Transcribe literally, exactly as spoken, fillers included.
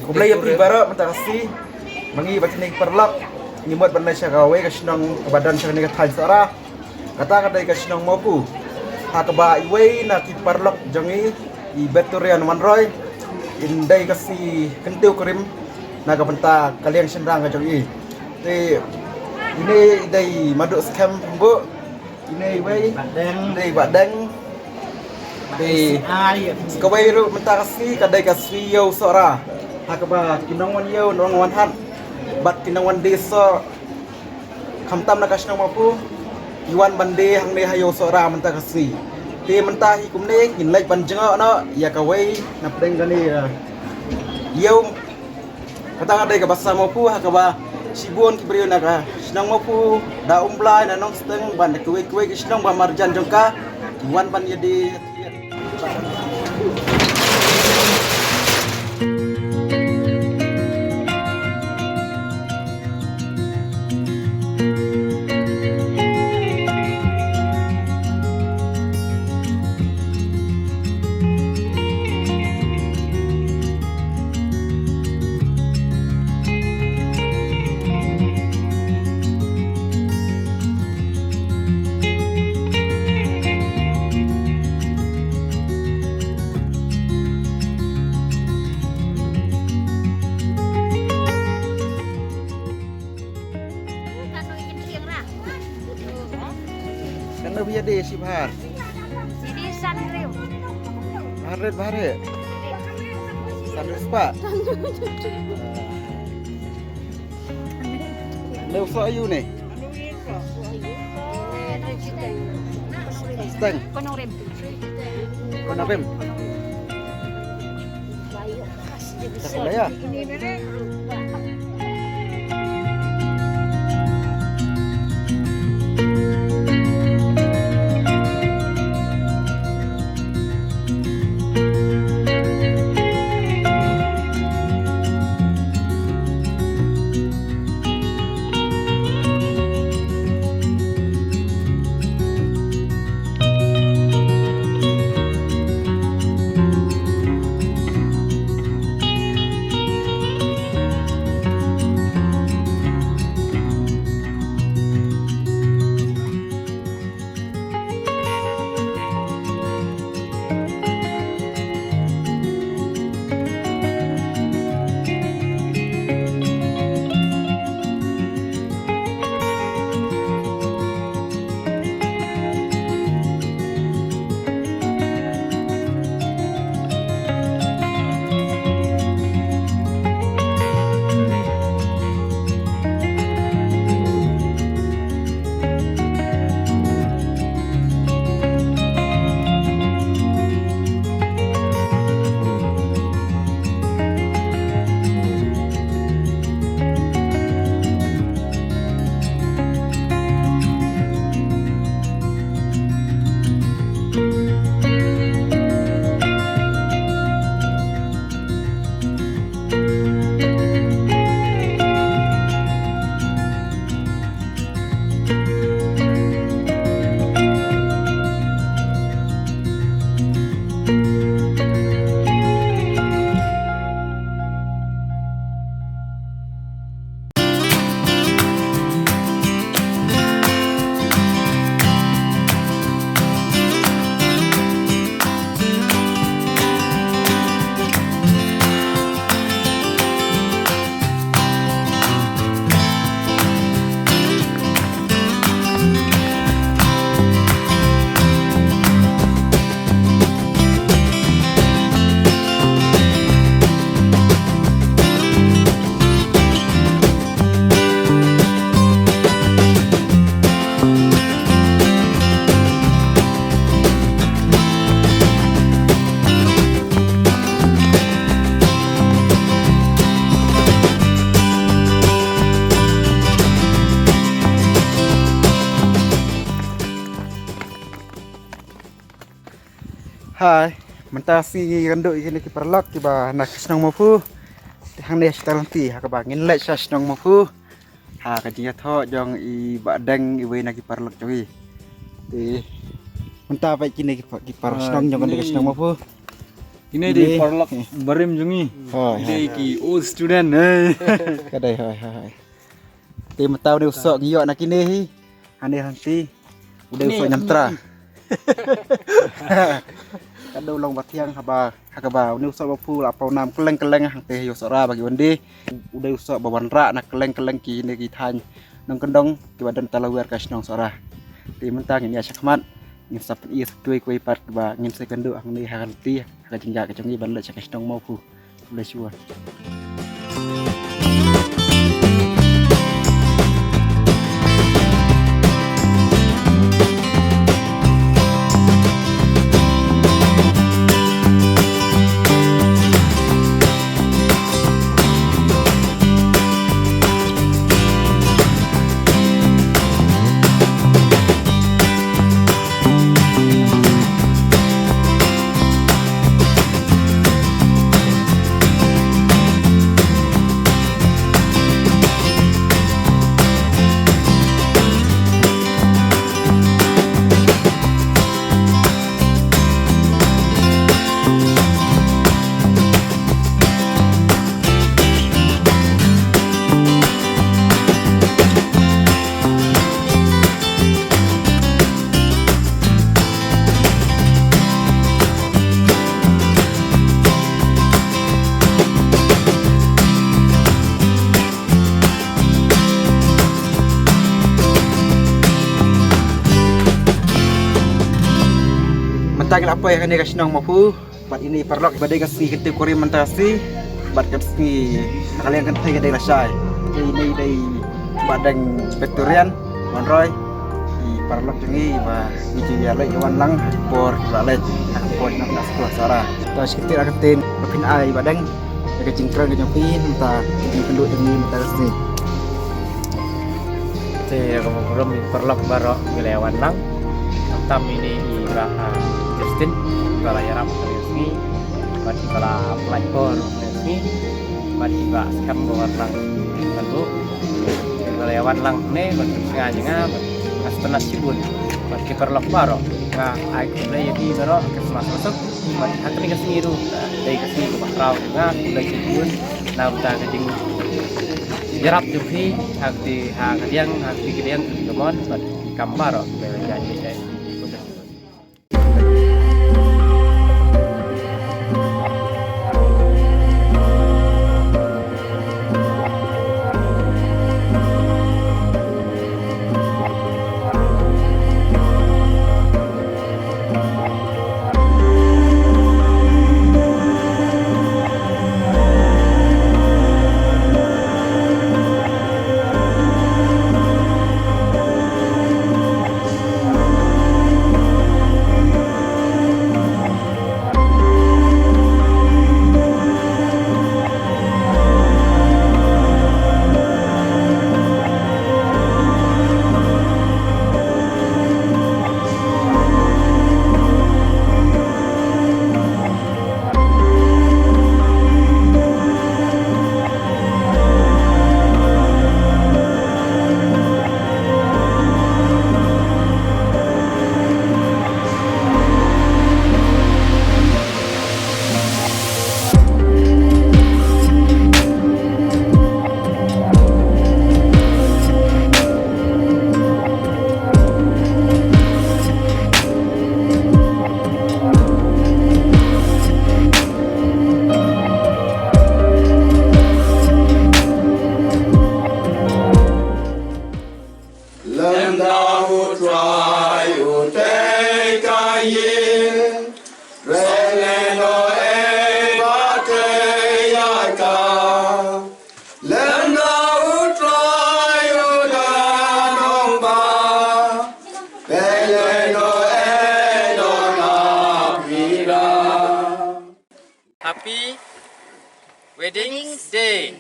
Khublei ïa phi baroh mynta ka sngi. Ma ngi bad kine ki paralok ngi mut ban leit sha kawei ka shnong kaba don sha kane ka thaiñ Sohra. Kata ka dei ka shnong Mawphu. Ha kaba iwei na ki paralok jong i, i Betorian Wanroi, in dei ka sngi kyntiew kurim na ka bynta ka liang shynrang ka jong i. Te ine i dei Maduh Skhem Pynbuh. Ine iwei, ine i Bah Deng. Te kawei ruh mynta ka sngi ka dei ka sngi ïew Sohra. Ha kaba ki nongwan ïew, nongwan hat bad ki nongwan die soh, khamtam na ka shnong Mawphu, ki wan ban die hangne ha ïew Sohra mynta ka sngi. Te mynta hi kumne ngin leit ban jngoh noh ïa kawei na pdeng kane, eh, ïew. Kata ka dei ka basa Mawphu ha kaba shibun ki briew na ka shnong Mawphu, da Umblai, na Nongsteng bad na kiwei kiwei ki shnong ba marjan jong ka, ki wan ban ïa die. Katno phi ïa die shibhar? Shibhar, bha re. San hynriew spah. Lei u soh aïu ne? Steng. Konorim. Konorim. Cakap lah ya. Hai, mynta shi ngi ïakynduh ïa kine ki paralok kiba na ka shnong Mawphu. Te hangne shi talanti ha kaba ngin leit sha shnong Mawphu. Ha ka jingïathoh jong i Bah Deng, iwei na ki paralok jong i. Te mynta peit kine ki pa-, ki paralok shnong jong kane ka shnong Mawphu. Kine dei paralok barim jong ngi. Hoi, hoi. Dei ki old student, eh. Ka dei, hoi, hoi, hoi. Te mynta une u soh ngi ïoh na kine hi. Hangne hangti. U dei u soh ñiamtra. Ka dei u long ba thiang haba, ha kaba une u soh ba phu la paw nam kylleng kylleng hangte ïoh Sohra ba ki wan dei. U dei u soh ba wanrah na kylleng kylleng kine ki thaiñ nongkyndong kiba don talawer ka shnong Sohra. Te mynta ngin ïa shakmat, ngin sa pyni sa tui kawei pat ba ngin sa kynduh hangne ha ka lynti ha ka jingïaid ka jong ngi ban leit sha ka shnong Mawphu. Khublei shibun. Mynta ngi la poi ha kane ka shnong Mawphu. Bad ine i paralok ba dei ka sngi kynthei kurim mynta ka sngi. Bad ka sngi na ka liang kynthei ka dei lashai. Te ine i dei Bah Deng Victorian Wanroi. I paralok jong ngi ba ngi ju ïa leit ïa wan lang ha ki por ki ba leit ha ki por na ka skul Sohra. Te shi kyntien ar kyntien ba phin ai Bah Deng ïa ka jingkren ka jong phi mynta ka jingkynduh jong ngi mynta ka sngi. Te ïa ka burom i paralok baroh ngi la ïa wan lang. Khamtam ine i Bah, ah, Justin ba la ïarap ha kane ka sngi. Bad i ba la pynlait por ha kane ka sngi. Bad i Bah Skhem ba wan lang kynduh. Ngi la ïa wan lang hangne bad ka sngi jong nga bad nga sngewtynnat shibun. Bad ki paralok baroh nga ai khublei ïa phi baroh, Christmas masuk. Bad ha kane ka sngi ruh dei ka sngi kaba khraw jong nga, khublei shibun na bynta ka jingïarap jong phi ha kti, ha ka liang, ha kti ka liang, kti kamon bad ki kam baroh kiba ïa jia ïa. Lem da u Trai u tei ka ïing, rei lei no ei ba tei ïa ka. Lem da u Trai u da nong ba, rei lei no ei don ap ïa ka. Happy Wedding Day.